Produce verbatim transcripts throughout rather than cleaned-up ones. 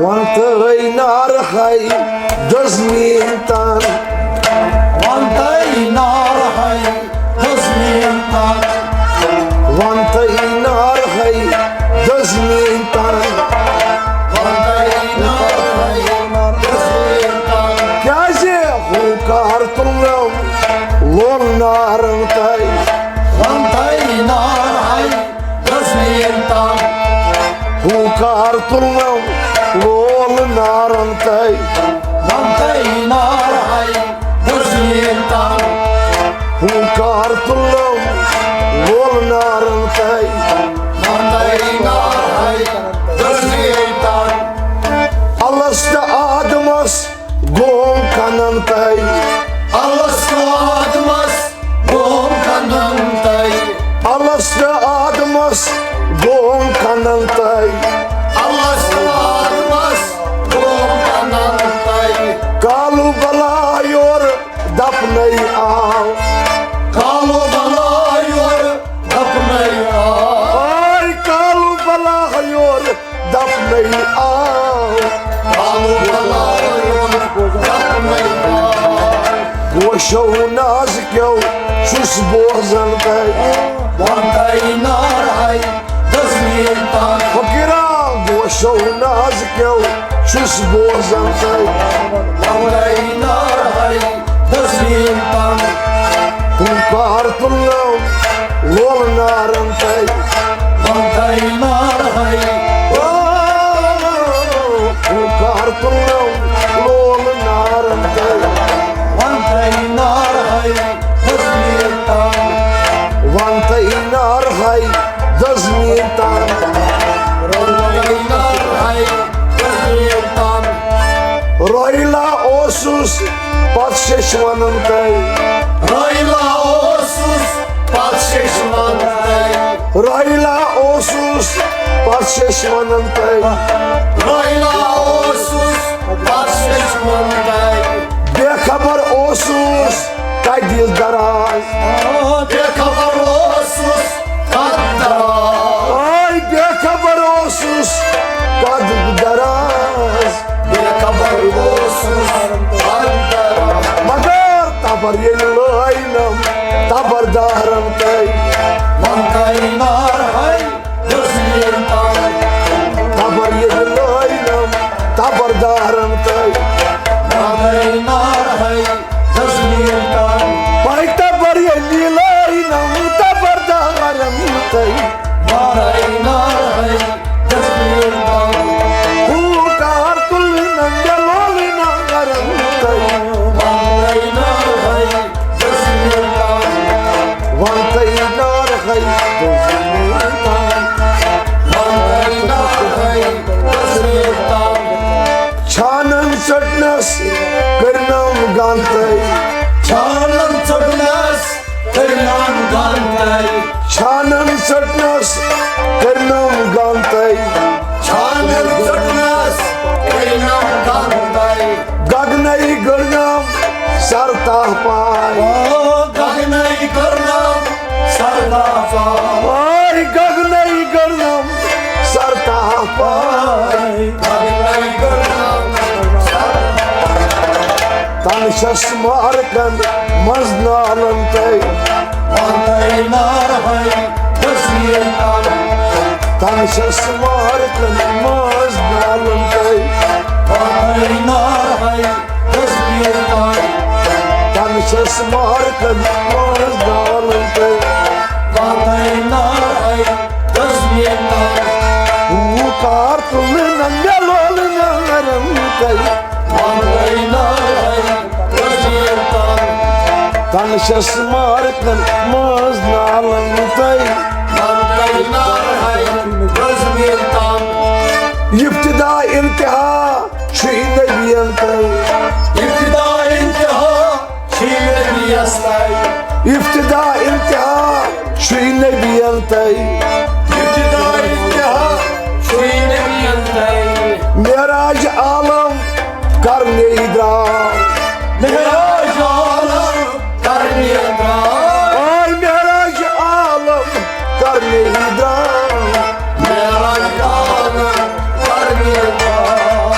ونتہٕ نار ہے دٔزمین تن۔ ونتہٕ نار ہے دٔزمین تن۔ ونتہٕ نار ہے دٔزمین تن۔ ونتہٕ نار ہے دٔزمین تن۔ کیازِ ہوٗکار تُلنم لول نارن تَے۔ ونتہٕ نار ہے دٔزمین تن۔ ہوٗکار تُلنم لول نارن تَے۔ ونتہٕ نار ہے دٔزمین تن۔ ہوٗکار تُلنم لول نارن تَے۔ ونتہٕ نار ہے دٔزمین تن۔ الس تہٕ آدمس گوم کنن تَے۔ الس تہٕ آدمس گوم کنن تَے۔ الس تہٕ آدمس گوم کنن تَے۔ الس تہٕ آدمس گوم کنن تَے۔ کالو بلا یور دپنے آو۔ کالو بلا یور دپنے آو۔ آے کالو بلا یور دپنے آو۔ کالو بلا یور دپنے آو۔ گوشو ناز کیو چھُس بوزان تَے۔ ونتہٕ نار ہے دٔزمین تن۔ فقیرا گوشو ناز کیو چھُس بوزان تَے۔ ونتہٕ نار ہے دٔزمین تن۔ ہوٗکار تُلنم لول نارن تَے۔ ونتہٕ نار ہے۔ او، ہوٗکار تُلنم لول نارن تَے۔ ونتہٕ نار ہے دٔزمین تن۔ ونتہٕ نار ہے دٔزمین تن۔ ونتہٕ نار ہے دٔزمین تن۔ رویلا اوسُس پتہٕ شیٚش ونان تَے۔ رویلا اوسُس پتہٕ شیٚش ونان تَے۔ رویلا اوسُس پتہٕ شیٚش ونان تَے۔ رویلا اوسُس پتہٕ شیٚش ونان تَے۔ بے خبر اوسُس قدِ دراز۔ بے خبر اوسُس قد دراز۔ آے بے خبر اوسُس قد دراز۔ بے خبر اوسُس قد دراز۔ مگر تبر ییٚلہِ لٲینم تبردارن تَے۔ ونتہٕ نار ہے دٔزمین تن۔ تبر ییٚلہِ لٲینم تبردارن تَے۔ ونتہٕ نار ہے دٔزمین تن۔ پاے تبر ییٚلہِ لٲینم تبردارن تَے۔ ونتہٕ نار ہے دٔزمین تن۔ ہوٗکار تُلنم لول نارن تَے۔ ونتہٕ نار ہے دٔزمین تن۔ ونتہٕ نار ہے دٔزمین تن۔ ونتہٕ نار ہے دٔزمین تن۔ چھانن ژٔٹنس کٔرنم گنتَے۔ چھانن ژٔٹنس کٔرنم گنتَے۔ چھانن ژٔٹنس کٔرنم گنتَے۔ چھانن ژٔٹنس کٔرنم گنتَے۔ گگنے گٔرنم سر تاہ پاے۔ او گگنے گٔرنم سر تاہ پاے۔ آے گگنے گٔرنم سر تاہ پاے۔ گگنے گٔرنم سر تاہ پاے۔ تن چھس مارکن منٛز نالن تَے۔ ونتہٕ نار ہے دٔزمین تن۔ تن چھس مارکن منٛز نالن تَے۔ ونتہٕ نار ہے دٔزمین تن۔ تن چھس مارکن منٛز نالن تَے۔ ونتہٕ نار ہے دٔزمین تن۔ ہوٗکار تُلنم لول نارن تَے۔ ونتہٕ نار ہے دٔزمین تن۔ تن چھس مارکن منٛز نالن تَے۔ ونتہٕ نار ہے دٔزمین تن۔ ابتدا انتہا چھُے نبین تَے۔ ابتدا انتہا چھُے نبیس تَے۔ ابتدا انتہا چھُے نبین تَے۔ ابتدا انتہا چھُے نبین تَے۔ معراج عالم کرنے درٛاو۔ معراج عالم کرنے درٛاو۔ آے معراج عالم کرنے درٛاو۔ معراج عالم کرنے درٛاو۔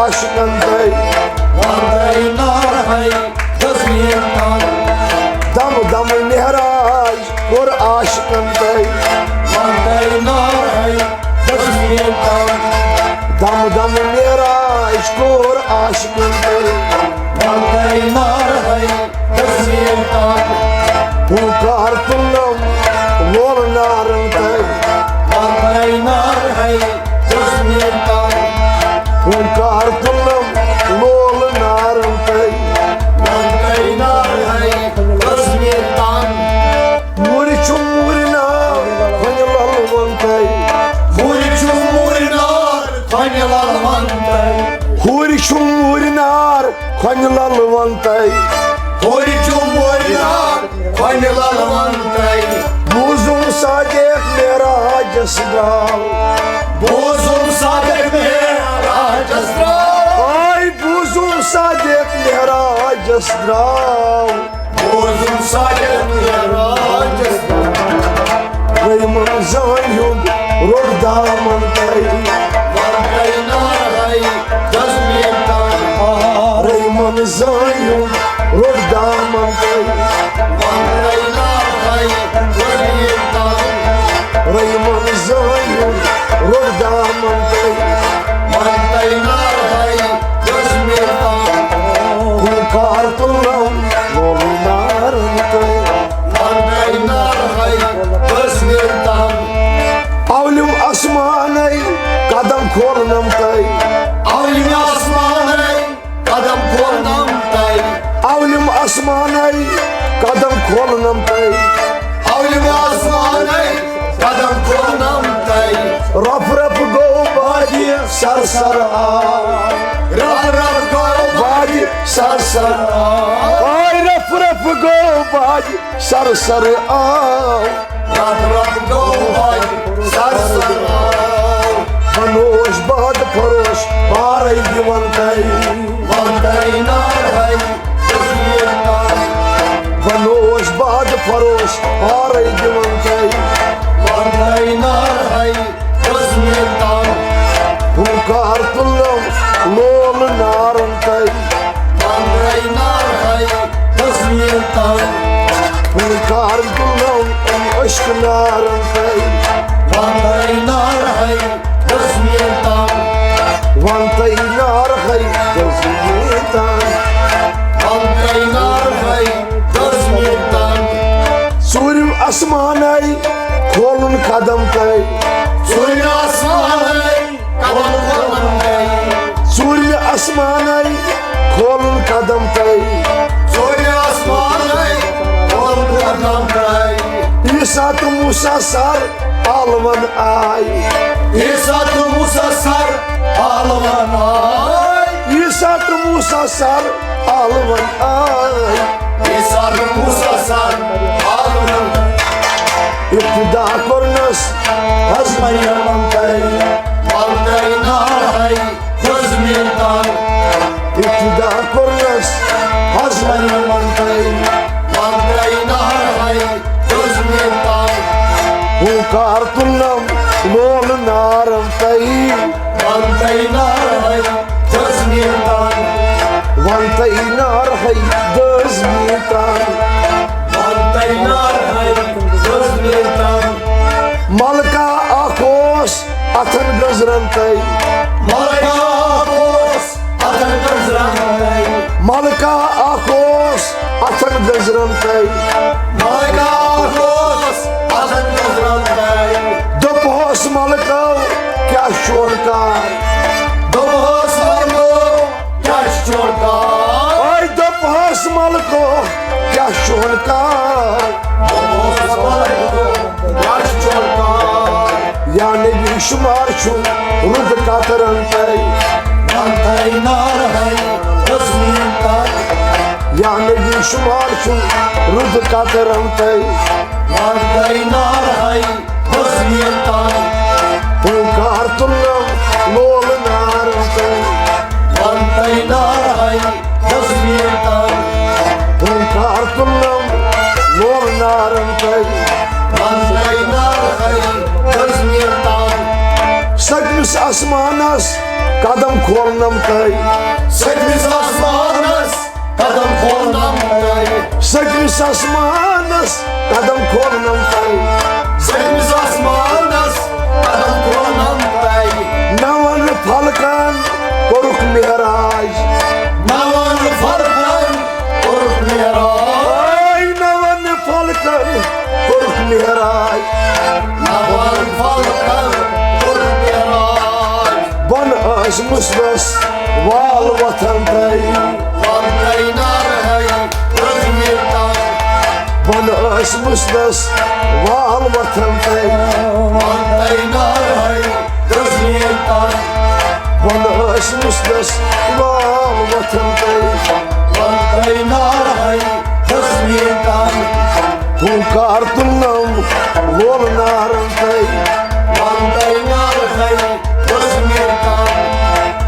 عاشقن تہٕ۔ وندے نار ہے دزمین تن۔ دم دم معراج کوٚر عاشقن تہٕ۔ وندے نار ہے دزمین تن۔ دم دم معراج کوٚر عاشقن تہٕ۔ وندے نار ہے دزمین تن۔ ہُنکار تُلنم لول نارن تہٕ۔ وندے نار ہے دزمین تن۔ ہُنکار تُلنم لول نارن تہٕ۔ وندے نار ہے دزمین تن۔ موٗرۍ چھُ موٗرۍ نار، وۄنۍ لل ونتَے۔ موٗرۍ چھُ موٗرۍ نار، وۄنۍ لل ونتَے۔ ہورِ چھُ موٗرۍ نار، کھۄنہِ لل ونتَے۔ ہورِ چھُ مورِ نار، کھۄنہِ لل ونتَے۔ بوٗزُم صادق معراجس درٛاو۔ بوٗزُم صادق معراجس درٛاو۔ آے بوٗزُم صادق معراجس درٛاو۔ بوٗزُم صادق معراجس درٛاو۔ رحمن زٲنۍ ہُنٛد روٚٹ دامن تَے۔ ونتَے نار ہے دزمین تن۔ رحمن زٲنۍ ہُنٛد روٚٹ دامن تَے۔ وندے نار ہے دزمین تن۔ رحمن زٲنۍ ہُنٛد روٚٹ دامن تَے۔ وندے نار ہے دزمین تن۔ ہُنکار تُلنم لول نارن تہٕ۔ وندے نار ہے دزمین تن۔ اولم آسمانے قدم کھولنم تہٕ۔ اولم آسمانے قدم کھولنم تہٕ۔ اولم آسمانے قدم کھولنم تہٕ۔ اولم آسمانے قدم کھولنم تہٕ۔ رف رف گوٚو بادِ سر سر آو۔ رف رف گوٚو بادِ سر سر آو۔ آے رف رف گوٚو بادِ سر سر آو۔ رف رف گوٚو بادِ سر سر آو۔ بنوش باد فروش پارے دِوان تَے۔ وندے نار ہے دزمین تن۔ بنوش باد فروش پارے دِوان تَے۔ وندے نار ہے دزمین تن۔ ہُنکار تُلنم لول نارن تَے۔ وندے نار ہے دزمین تن۔ ہُنکار تُلنم عشق نارن تَے۔ وندے نار ہے دزمین تن۔ ونتَے نار ہے دزمین تن۔ وندے نار ہے دزمین تن۔ ژوٗرِم آسمانے کھولُن قدم تَے۔ ژوٗرِم آسمانے قدم کھولُن تَے۔ ژوٗرِم آسمانے کھولُن قدم تَے۔ ژوٗرِم آسمانے کھولُن قدم تَے۔ عیسیٰ تہٕ موسیٰ سر عالمن آے۔ عیسیٰ تہٕ موسیٰ سر عالمن آے۔ عیسیٰ تہٕ موسیٰ سر عالمن آے۔ عیسیٰ تہٕ موسیٰ سر عالمن۔ ابتدا کوٚرنس حض مریمن تَے۔ وندے نار ہے دزمین تن۔ ابتدا کوٚرنس حض مریمن تَے۔ وندے نار ہے دزمین تن۔ ہُنکار تُلنم لول نارن تَے۔ وندے نار ہے دزمین تن۔ ونتَے نار ہے دزمین تن۔ وندے نار ہے دزمین تن۔ ملکہ اکھ اوس اتھن گٔنزرن تَے۔ ملکہ اکھ اوس اتھن گٔنزرن تَے۔ ملکہ اکھ اوس اتھن گٔنزرن تَے۔ ملکہ اکھ اوس اتھن گٔنزرن تَے۔ دوٚپہوس ملکو کیٛاہ چھُ چون کار؟ دوٚپہوس ملکو کیٛاہ چھُ چون کار؟ اے دوٚپہوس ملکو کیٛاہ چھُ چون کار؟ دوٚپہوس ملکو کیٛاہ چھُ چون کار؟ یا نبی شمار چھُ رُت قطرن تَے۔ وندے نار ہے دزمین تن۔ یا نبی شمار چھُ رُت قطرن تَے۔ وندے نار ہے دزمین تن۔ ہُنکار تُلنم لول نارن تَے۔ وندے نار ہے دزمین تن۔ ہُنکار تُلنم لول نارن تَے۔ وندے نار ہے دزمین تن۔ ستمِس آسمانس قدم کھولنم تۄہہِ۔ ستمِس آسمانس قدم کھولنم تۄہہِ۔ ستمِس آسمانس قدم کھولنم تۄہہِ۔ ستمِس آسمانس قدم کھولنم تۄہہِ۔ نون فلکن کوٚرُکھ معراج۔ نون فلکن کوٚرُکھ معراج۔ اے نون فلکن کوٚرُکھ معراج۔ نون فلکن کوٚرُکھ معراج۔ بۄنہٕ ٲسۍ مُسلس وال وۄتھان تۄہہِ۔ وۄتھان تۄہہِ نارٕ ہاے، رٔزمہِ تل۔ بۄنہٕ ٲسۍ مُسلس وال وۄتھان تۄہہِ۔ وۄتھان تۄہہِ نارٕ ہاے، رٔزمہِ تل۔ بۄنہٕ ٲسۍ مُسلس وال وۄتھان تۄہہِ۔ وۄتھان تۄہہِ نارٕ ہاے، رٔزمہِ تل۔ ہُنکار تُلنم لولہٕ نارن تۄہہِ۔ وۄتھان تۄہہِ نارٕ ہاے، رٔزمہِ تل۔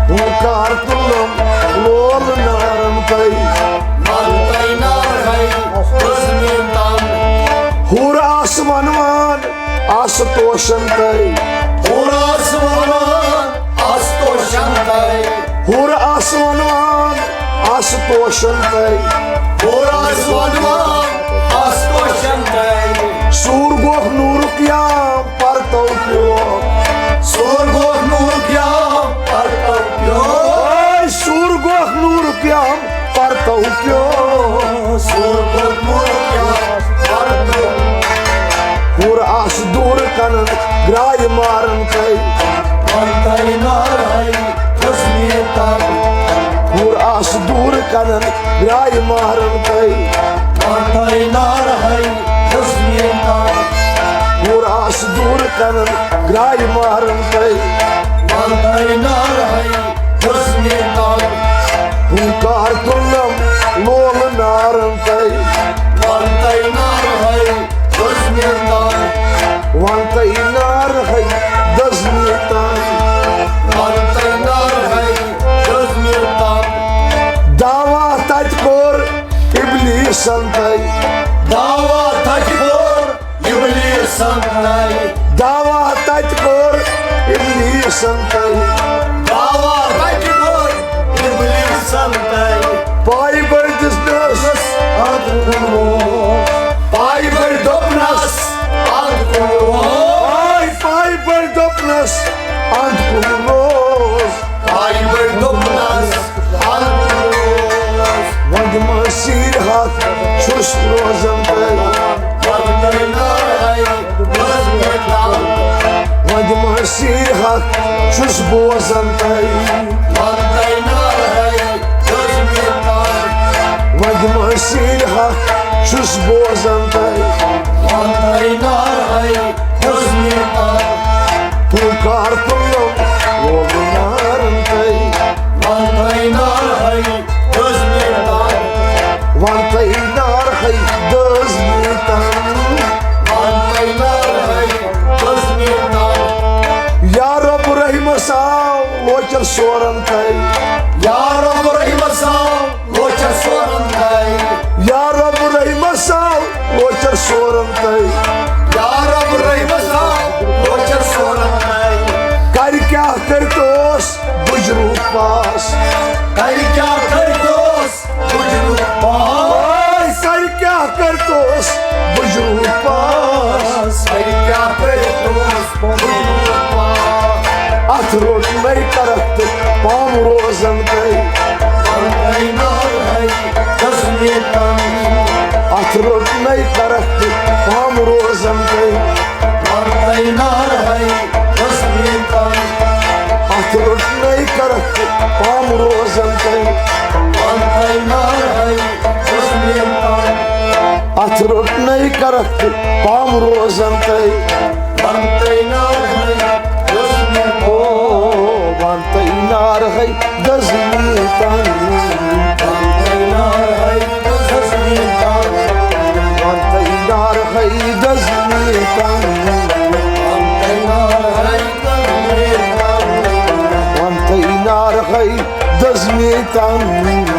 ہُنکار تُلنم لولہٕ نارن تۄہہِ۔ وۄتھان تۄہہِ نارٕ ہاے، رٔزمہِ تل۔ ہُر آس ونوان آس توشن تۄہہِ۔ ہُر آس ونوان آس توشن تۄہہِ۔ ہُر آس ونوان آس توشن تۄہہِ۔ ہُر آس ونوان آس توشن تۄہہِ۔ سوٗر گوکھ نوٗرُک یام پرتو پیوٚو۔ سوٗر گوکھ نوٗرُک یام پرتو پیوٚو۔ اے سوٗر گوکھ نوٗرُک یام پرتو پیوٚو۔ سوٗر گوکھ نوٗرُک یام پرتو۔ ہُر آس دوٗر کنن گرایہِ مارن تۄہہِ۔ وۄتھان تۄہہِ نارٕ ہاے، رٔزمہِ تل۔ ہُر آس دوٗر کنن گرایہِ مارن تۄہہِ۔ وۄتھان تۄہہِ نارٕ ہاے، رٔزمہِ تل۔ ہُر آس دوٗر کنن گرایہِ مارن تۄہہِ۔ وۄتھان تۄہہِ نارٕ ہاے، رٔزمہِ تل۔ ہُنکار تُلنم لولہٕ نارن تۄہہِ۔ وۄتھان تۄہہِ نارٕ ہاے، دٔزمہِ تل۔ وۄتھان تۄہہِ نارٕ ہاے، دٔزمہِ تل۔ وۄتھان تۄہہِ نارٕ ہاے، دٔزمہِ تل۔ دعوا تتہِ کوٚر ابلیسن تۄہہِ۔ دعوا تتہِ کوٚر ابلیسن تۄہہِ۔ دعوا تتہِ کوٚر ابلیسن تۄہہِ۔ دعوا تتہِ کوٚر ابلیسن تۄہہِ۔ پایہِ بٔرۍ دِژنس اَتھ کُن اوس۔ پایہِ بٔرۍ دوٚپنس اَتھ کُن اوس۔ پایہِ، پایہِ بٔرۍ دوٚپنس اَتھ کُن اوس۔ پایہِ بٔرۍ دوٚپنس اَتھ کُن اوس۔ وۄنۍ دِمہٕ سیٖرۍ ہتھ چھُس روزان تۄہہِ۔ وۄنۍ دِمہٕ سیٖرۍ ہتھ چھُس بوزان تۄہہِ۔ وۄنۍ دِمہٕ سیٖرۍ ہتھ چھُس بوزان تۄہہِ۔ ہُنکار تُلنم لولہٕ نارن تۄہہِ۔ وۄتھان تۄہہِ نارٕ ہاے، دٔزمہِ تل۔ وۄتھان تۄہہِ نارٕ ہاے، دٔزمہِ تل۔ یا رب رحمس آو لوچر سورن تۄہہِ۔ یا رب رحمس آو لوچر سورن تۄہہِ۔ یا رب رحمس آو لوچر سورن تۄہہِ۔ یا رب رحمس آو لوچر سورن تۄہہِ۔ کرِ کیٛاہ کٔرِتھ اوس بُجرُک پاس۔ کرِ کیٛاہ کٔرِتھ اوس بُجرُک پاس۔ کرِ کیٛاہ کٔرِتھ اوس بُجرُک پاس۔ کرِ کیٛاہ کٔرِتھ اوس بُجرُک پاس۔ اتھ روٚٹ نَے کرکھ تہٕ پام روزن تۄہہِ۔ وۄتھان تۄہہِ نارٕ ہاے، دٔزمہِ تل۔ اتھ روٚٹ نَے کرکھ تہٕ پام روزن تۄہہِ۔ وۄتھان تۄہہِ نارٕ ہاے، دٔزمہِ تل۔ اتھ روٚٹ نَے کرکھ تہٕ پام روزن تۄہہِ۔ وۄتھان تۄہہِ نارٕ ہاے، دٔزمہِ تل۔ اتھ روٚٹ نَے کرکھ تہٕ پام روزن تۄہہِ۔ وۄتھان تۄہہِ نارٕ ہاے، دٔزمہِ تل۔ او، وۄتھان تۄہہِ نارٕ ہاے، دٔزمہِ تل۔ وۄتھان تۄہہِ نارٕ ہاے، دٔزمہِ تل۔ وۄتھان تۄہہِ نارٕ ہاے، دٔزمہِ تل۔ وۄتھان تۄہہِ نارٕ ہاے، دٔزمہِ تل۔